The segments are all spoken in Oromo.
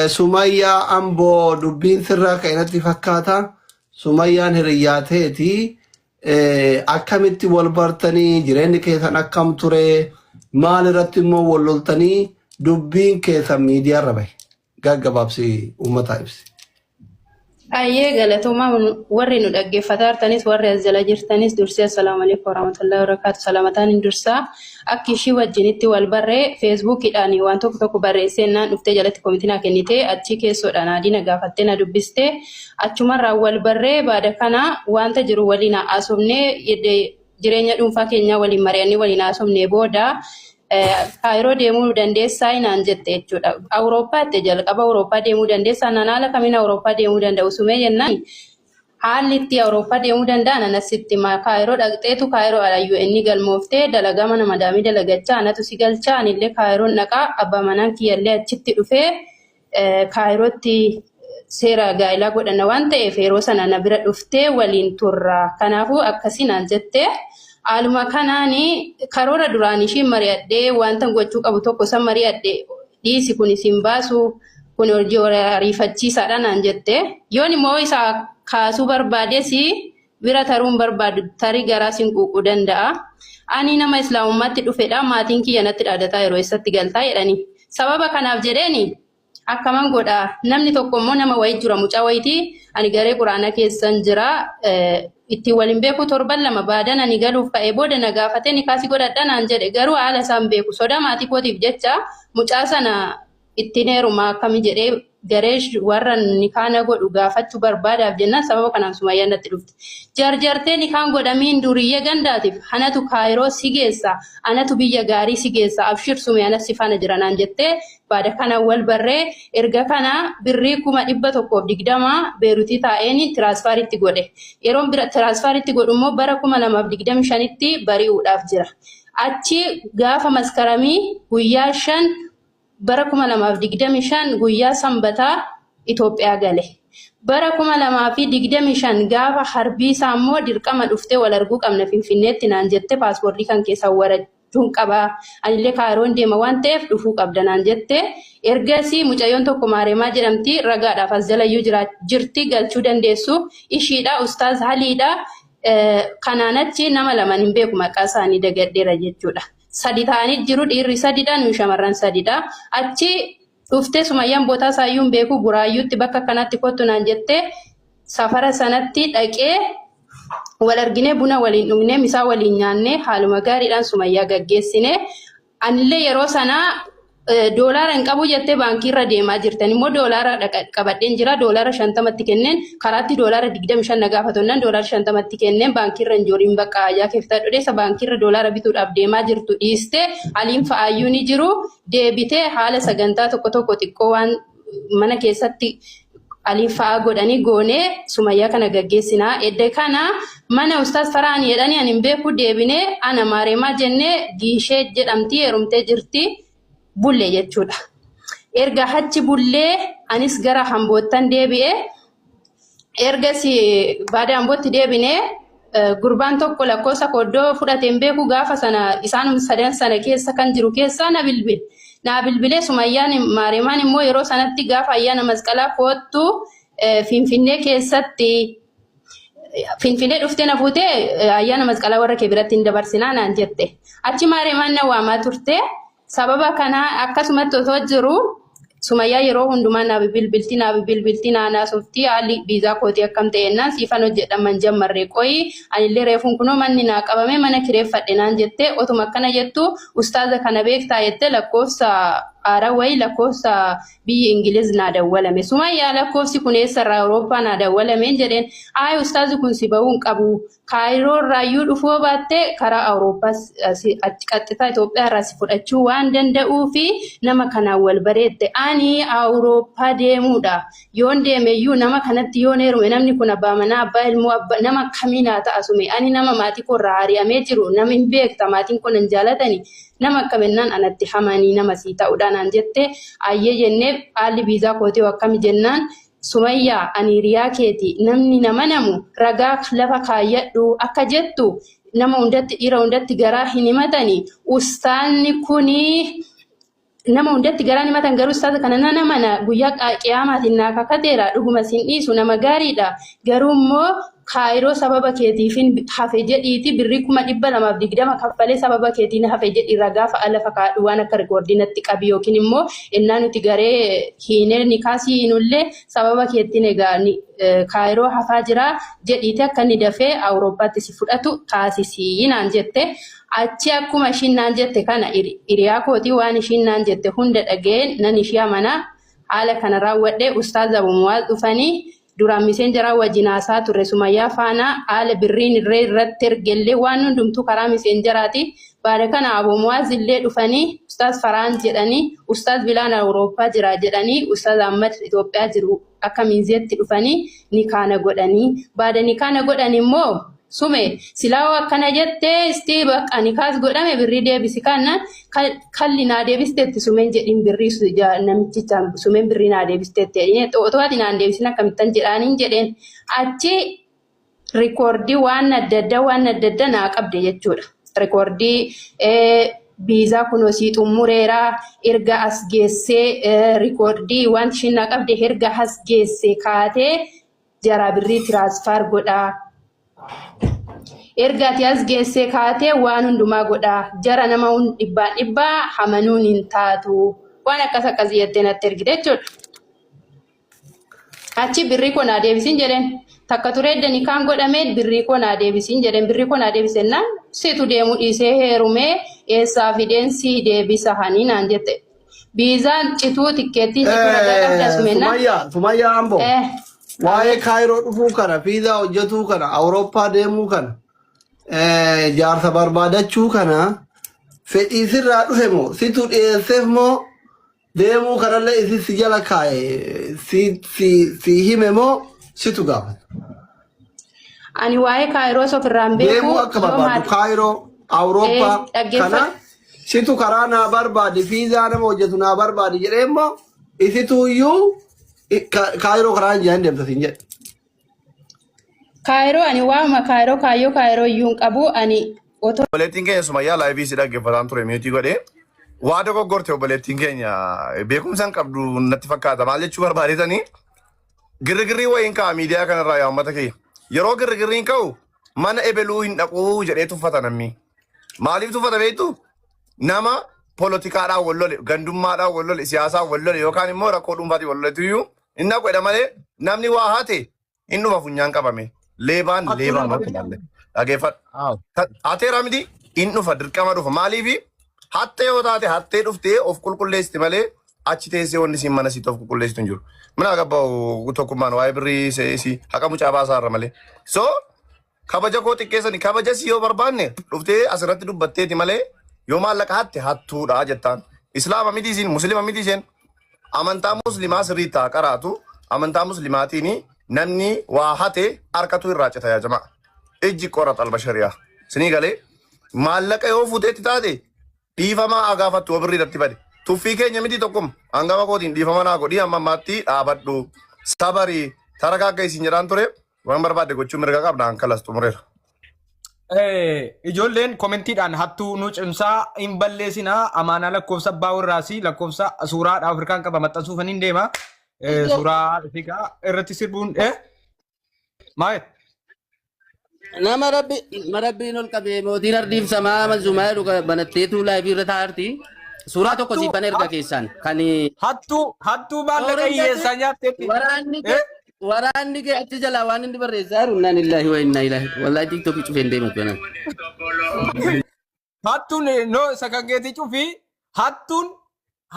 Sumayyaa Amboo dubbiin sirraa ka'e natti fakkaata. Sumayyaan hiriyyaa teeti. Akkamitti wal bartanii jireenyi keessan akkam ture maal irratti immoo wal loltanii dubbiin keessan miidiyaarra bahe. Gaggabaabsi uummataa ibsi. Ayyee galatoomaa warri nu dhaggeeffataa jirtanis warri as jala jirtanis dursee assalaamu alaikum warahmatullahi wabarakatuh salamataan hin dursaa akki ishii wajjinitti wal barree feesbuukiidhaan waan tokko tokko barreessee naan dhuftee jalatti komitii naa kennitee achii keessoodhaan adii na gaafattee na dubbistee achumarraa wal barree baada kana wanta jiru waliin haasofnee jireenya dhuunfaa keenyaa waliin mari'annee waliin haasofnee booda Kaayiroo deemuu dandeessaa naan jette jechuudha. Awurooppaatti jalqaba Awurooppaa deemuu dandeessaa naan haala kamiin Awurooppaa deemuu danda'u sumee jennaan haalli itti Awurooppaa deemuu danda'an anas sitti hima. Kaayiroo dhaqxeetu Kaayiroo ala UN galmooftee dalagaa mana madaamii dalagachaa anatu si galchaa anillee Kaayiroon dhaqaa abbaa manaan kiyyallee achitti dhufee Kaayirootti seera gaa'ilaa godhanna waan ta'eef yeroo sana na bira dhuftee waliin turra. Kanaafuu akkasii naan jette. Haaluma kanaan karoora duraan ishiin mari'adhee wanta gochuu qabu tokko san mari'adhe dhiisi kun isin baasu kun hojii ariifachiisaadha naan jette. Yoon immoo isa kaasuu barbaades bira taruun barbaadu tarii garaa sin quuquu danda'a. Ani nama islaamummaatti dhufedha maatiin kiyya natti dhaadataa yeroo eessatti galtaa jedhani. Sababa kanaaf jedheeni akkaman godha namni tokko immoo nama wayii jira mucaa wayitii ani garee quraanaa keessan jira ittiin waliin beeku torban lama baadan ani galuuf ka'ee booda na gaafatee ni kaasi godhadha naan jedhe garuu haala isaan beeku sodaa maatii kootiif jecha mucaa sana ittiin heerumaa akkami jedhee garee warra nikaana godhu gaafachuu barbaadaaf jennaan sababa kanaan Sumayyaan natti dhufte. Jarjartee nikaan godhamiin duriyyee gandaatiif anatu Kaayiroo si geessa anatu biyya gaarii si geessa abshir sume anas si faana jira naan jettee baada kana wal barree erga kana birrii 120,000 Beerutii taa'een tiraansfaaritti godhe. Yeroon bira tiraansfaaritti godhu immoo bara 2025tti bari'uudhaaf jira. Achi gaafa maskaramii guyyaa 5 bara 2025 guyyaa Sanbataa Itoophiyaa gale. Bara 2025 gaafa harbiisaa immoo dirqama dhuftee wal arguu qabna Finfinneetti naan jette paaspoortii kan keessaa warachuun qaba. Anillee Kaayiroon deema waan ta'eef dhufuu qabda naan jette. Ergasii mucayyoon tokko Maareemaa jedhamti ragaadhaaf as jalayyuu jirti galchuu dandeessu. Ishiidha Ustaaz Haliidha. Kanaan achi nama lamaan hin beeku maqaa isaanii dagadheera jechuudha. Sadi ta'anii jiru dhiirri sadidha nuyi shamarran sadidha. Achi dhuftee Sumayyaan bootaa isaayyuu hin beeku Buraayyuutti bakka kanatti kottu naan jettee safara sanatti dhaqee wal arginee buna waliin dhugnee misaa waliin nyaannee haaluma gaariidhaan Sumayyaa gaggeessine. Anillee yeroo sanaa doolaara hin qabu jettee baankii irra deemaa jirtan immoo doolaara qabadheen jira doolaara 50tti kenneen karaatti doolaara 25 na gaafatonnaan doolaara 50tti kenneen baankii irra hin jooriin bakka ajaa keeftaa dhodheessa baankii irra doolaara bituudhaaf deemaa jirtu dhiiste aliin fa'aayyuu ni jiru deebitee haala sagantaa tokko tokko xiqqoo waan mana keessatti aliin fa'aa godhanii goonee Sumayyaa kana gaggeessinaa. Edda kana mana ustaas Faraan jedhanii ani hin beeku deebinee ana Maareemaa jennee Giishee jedhamti heerumtee jirti bulle jechuudha. Erga achi bullee anis gara Hamboottan deebi'e. Ergasii baada Ambootti deebinee gurbaan tokko lakkoofsa koo iddoo fudhate hin beeku gaafa sana isaanuma sadan sana keessa kan jiru keessaa na bilbile. Naa bilbilee Sumayyaan Maareemaan immoo yeroo sanatti gaafa ayyaana masqalaa koottu Finfinnee keessatti Finfinnee dhuftee na fuutee ayyaana masqalaa warra kee biratti hin dabarsinaa naan jette. Achi Maareemaan na waamaa turte. Sababa kanaa akkasumatti otoo jiru Sumayyaa yeroo hundumaa naa bilbilti naa bilbilti naa naasofti haalli viizaa kootii akkam ta'e jennaan siifan hojjedha man jammarree qoyi anillee reefuun kunoo manni naa qabame mana kireeffadhe naan jette otuma akkana jettu ustaaza kana beektaa jette lakkoofsa haaraa wayii lakkoofsa biyya Ingiliz naa dawwalame Sumayyaa lakkoofsi kun eessarraa Awurooppaa naa dawwalameen jedheen ayi ustaazi kun si bahuu hin qabu Kaayiroo irraayyuu dhufuu baatte karaa Awurooppaas achi qaxxitaa Itoophiyaa irraa si fudhachuu waan danda'uu fi nama kanaan wal bareette. Ani Awurooppaa deemuudha. Yoon deemeyyuu nama kanatti yoon heerume namni kun abbaa manaa, abbaa ilmoo, abbaa nama akkamii naa ta'a sume. Ani nama maatii koo irraa ari'amee jiru nama hin beekta maatiin koo nan jaalatani nama akkamennaan anatti hamanii nama sii ta'uudha naan jette. Ayyee jennee haalli viizaa kootii hoo akkami jennaan Sumayyaa ani hiriyaa keeti namni nama namu ragaa lafa kaayyadhu akka jettu nama hundatti dhiira hundatti garaa hin himatani ustaanni kuni Nama hundatti garaan himatan garuu ustaaza kana nan amana guyyaa qiyaamaatiin naa kakateera dhuguma sin dhiisu nama gaariidha garuu immoo kaayiroo sababa keetiifin hafe jedhiiti birrii 220,000 kaffalee sababa keetiin hafe jedhi ragaa fa'a lafa kaadhu waan akka rikoordii natti qabi yookiin immoo innaa nuti garee hiinee nikaasii hiinullee sababa keettiin egaa kaayiroo hafaa jira jedhiiti akka inni dafee Awurooppaatti si fudhatu taasisii naan jette. Achi akkuma ishiin naan jette kana hiriyaa kootii waan ishiin naan jette hunda dhaga'een nan ishii amana. Haala kana raawwadhe Ustaaz Abu Muwaaz dhufanii duraan miseenjaraa wajjin haasaa turre Sumayyaa faana haala birriin irree irratti ergellee waan hundumtuu karaa miseenjaraati. Baada kana Abu Muwaaz illee dhufanii Ustaaz Faraan jedhanii Ustaaz Bilaan Awurooppaa jira jedhanii Ustaaz Ahmad Itoophiyaa jiru akka miinzeetti dhufanii nikaana godhanii. Baada nikaana godhan immoo Sume silaa hoo akkana jette isti bakka nikaas godhame birrii deebisi kana kalli naa deebisteetti sumeen jedhin birrii namichicha sumeen birrii naa deebisteetti jedhin otoo ati naan deebisin akkamittan jedhaaniin jedheen achi rikoordii waan adda addaa waan adda addaa naa qabde jechuudha. Rikoordii biizaa kunoo sii xumureera erga as geessee rikoordii wanti ishiin naa qabde erga as geessee kaatee jaraa birrii tiraansfaar godhaa. Erga ati as geessee kaatee waan hundumaa godhaa. Jara nama dhibbaan dhibbaa hamanuun hin taatu. Waan akkas akkasii jettee natti ergite jechuudha. Achi birrii koo naa deebisiin jedheen. Takka turee edda nikaan godhamee birrii koo naa deebisiin jedheen. Birrii koo naa deebisennaan situ deemuu dhiisee heerumee eessaa fideen sii deebisa hanii naan jette. Biizaan cituu tikkeettiin cituu ragaa qabda sumennaan. Sumayyaa, Sumayyaa Amboo. Waa'ee Kaayiroo dhufuu kana, fiizaa hojjetuu kana, Awurooppaa deemuu kana, jaarsa barbaadachuu kana fedhii sirraa dhufe moo situ dhiyeesseef moo deemuu kanallee isi si jala kaa'e si si si hime moo situ gaafate? Ani waa'ee Kaayiroos ofirraa hin beeku. Deemuu akka Yoo barbaadu maati Kaayiroo, Awurooppaa kana dhaggeeffadhu. situ karaa naa barbaadi fiizaa nama hojjetu naa barbaadi jedhee immoo isitu iyyuu Kaayiroo karaa hin jedhan deemta siin jedhe. Kaayiroo ani waa'uma Kaayiroo kaayyoo Kaayiroo iyyuu hin qabu ani otoo Obboleettiin keenya Sumayyaa laayivii si dhaggeeffataan ture miutii godhee. Waa dogoggorte obboleettiin keenya beekumsa hin qabdu natti fakkaata. Maal jechuu barbaadetanii girrigirrii wayiin ka'a miidiyaa kanarraa yaa uummata kiyya. Yeroo girrigirriin ka'u mana ebeluu hin dhaquu jedhee tuffata namni. Maaliif tuffata beektu? Nama poolotikaadhaan wal lole, gandummaadhaan wal lole, siyaasaan wal lole yookaan immoo rakkoo dhuunfaatiin wal loletu iyyuu hin dhaqu jedha malee namni waa hate hin dhufa funyaan qabame. Leebaan Hattuu leebaa nama maaltu laalle. Dhageeffadhu. Aaw. Hateera miti hin dhufa dirqama dhufa. Maaliif hattee yoo taate hattee dhuftee of qulqulleessiti malee achi teessee wanni siin mana sitti of qulqulleessitu hin jiru. Mina gabba'u tokkummaan waa'ee birrii si haqa mucaa baasaa irra malee. So kabaja koo xiqqeessani kabaja si yoo barbaanne dhuftee asirratti dubbatteeti malee yoo maallaqa hatte hattuudha jettaan. Islaama miti isiin muslima miti isheen. Amantaa muslimaa sirriitti haa qaraatu. Amantaa muslimaatiin namni waa hate harkatu irraa cita yaa jamaa. Ijji qoraxa albashariyaa. Sinii galee maallaqa yoo fuuteetti taate dhiifamaa haa gaafattu yoo birrii irratti bade. Tuffii keenya miti tokkuma. Hangama kootiin dhiifama naa godhii hamma ammaatti dhaabadhu. Sabarii taragaagga isin jedhaan ture. Waan barbaadde gochuu mirga qabda hankalas xumureera. Ijoolleen komentiidhaan hattuu nu cimsaa hin balleessinaa amaanaa lakkoofsa abbaa warraasi lakkoofsa suuraa Afrikaan qaba maxxansuufan hin deema. Suuraa Afrikaa irratti sirbuun maal? Nama rabbi nama rabbiin ol qabee mootiin ardiif samaa manzuumaa jedhu banatteetu laayivii irra taa'arti. Suuraa tokko Hattuu siif ban erga keessaan kan hattuu hattuu maallaqa Oromiyaatti hiyyeessaa nyaatteetti. waraanni kee waraanni kee achi jalaa waan inni barreessaa jiru innaan illaahi wa innaa ilaahi wallaahi tiktokii cufee hin deematu anaan. Hattuun no isa kan keetii cufii hattuun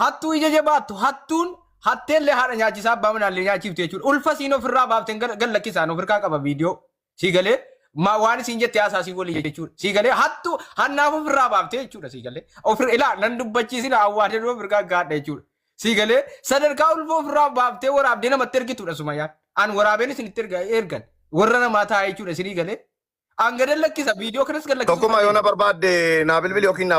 hattuu ija jabaattu hattuun hatteellee haadha nyaachisaa abbaa manaallee nyaachifte jechuudha. Ulfa siin ofirraa baafteen gad lakkisaan ofirkaa qaba viidiyoo. Sii galee ma waan isiin jette haasaa sii walii jechuudha. Sii galee hattuu hannaaf ofirraa baaftee jechuudha sii galee. Ofir ilaa nan dubbachiisina awwaadee ofirkaa gaadha jechuudha. Sii galee sadarkaa ulfa ofirraa baaftee waraabdee namatti ergitudha sumayyaan. An waraabeen isinitti erga ergan warra namaa taa'ee jechuudha isinii galee. An gadan lakkisa viidiyoo kanas gad lakkisuu Tokkummaa yoo kan na barbaadde naa bilbili yookiin naa